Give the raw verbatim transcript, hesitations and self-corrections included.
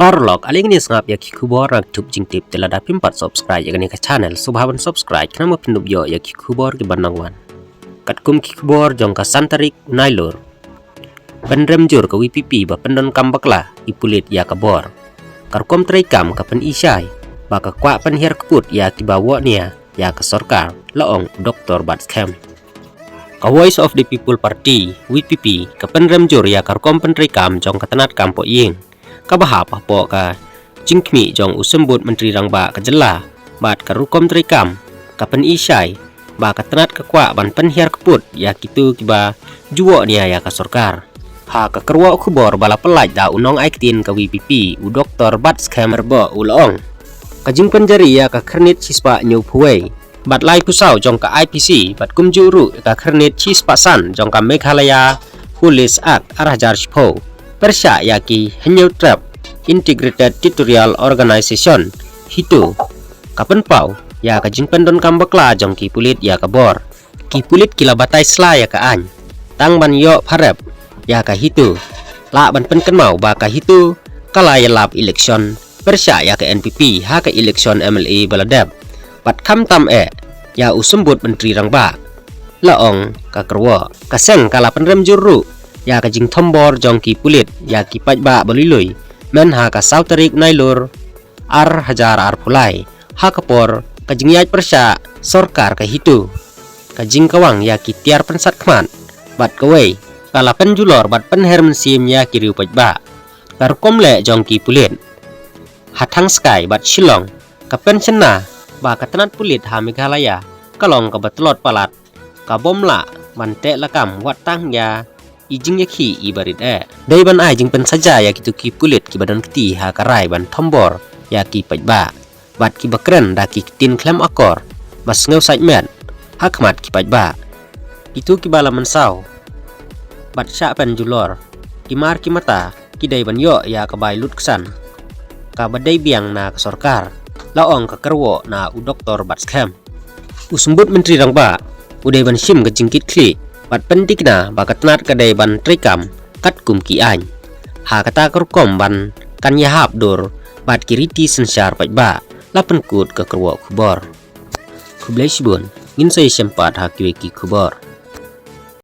Paralok, ale ngin ïa sngap ïa ki khubor na YouTube jingtip, te lada phim pat subscribe ïa kane ka channel, sngewbha ban subscribe khnang ba phin ïoh ïa ki khubor kiban nang wan. Katkum ki khubor jong ka san tarik u Nailur, pynrem jur ka VPP ba pyndonkam bakla ki pulit ïa ka bor. Ka rukom treikam ka pyni shai ba ka kwah pynhiar kput ïa kiba woh nia ïa ka sorkar, la ong u Doktor Batskhem. Ka Voice of the People Party, VPP, ka pynrem jur ïa ka rukom pyntreikam jong ka tnat kam pohïing kaba hap hapoh ka jingkhmih jong u Symbud Myntri Rangbah ka jylla bad ka rukom treikam ka pyni shai ba ka tnat ka kwah ban pynhiar kput ïa kito kiba ju woh nia ïa ka sorkar. Ha ka kyrwoh khubor ba la pyllait da u nongai ktien ka VPP, u Doktor Batskhem Rebah, u la ong, ka jingpynjari ïa ka khyrnit shispah hynñiewphew wei bad laiphew saw jong ka IPC bad kumjuh ruh ka khyrnit shispah san jong ka Meghalaya Police Act ar hajar shiphew, pyrshah ïa ki Hynñiewtrep Integrated Territorial Organization, HITO, ka pynpaw ïa ka jingpyndonkam bakla jong ki pulit ïa ka bor. Ki pulit ki la batai sla ïa ka aiñ tang ban ïoh pharep ïa ka HITO. Lah ban pynkynmaw ba ka HITO ka la ïalap election pyrshah ïa ka NPP ha ka election MLA ba la dep. Bad khamtam eh ïa u Symbud Myntri Rangbah, la ong ka kyrwoh. Ka seng ka la pynrem jur ruh ïa ka jingthombor jong ki pulit ïa ki paidbah ba lui lui mynha ka saw tarik u Nailur ar hajar arphew lai, ha ka por ka jingïaid pyrshah sorkar ka HITO, ka jingkawang ïa ki tiar pynsat khmat bad kawei ka la pynjulor bad pynher mynsiem ïa ki riew paidbah. Ka rukom leh jong ki pulit ha Thangskai bad Shillong ka pynshynna ba ka tnat pulit ha Meghalaya ka long kaba tlot palat, ka bym lah ban teh lakam wat tang ïa i jingïakhih i barit eh. Dei ban ai jingpynsaja ïa kito ki pulit kiba don kti ha ka rai ban thombor ïa ki paidbah bad kiba kren da ki ktien khlem akor ba sngew sait met ha khmat ki paidbah. Kito kiba la mynsaw bad shah pynjulor ki mar ki mata ki dei ban ïoh ïa ka bai lutksan kaba dei biang na ka sorkar, la ong ka kyrwoh na u Doktor Batskhem. U Symbud Myntri Rangbah u dei ban shim ka jingkitkhlieh bad pynthikna ba ka tnat ka dei ban treikam katkum ki aiñ. Ha kata ka rukom ban kan ïahap dur bad ki riti synshar paidbah, la pynkut ka kyrwoh khubor. Khublei shibun, ngin sa ïashem pat ha kiwei ki khubor.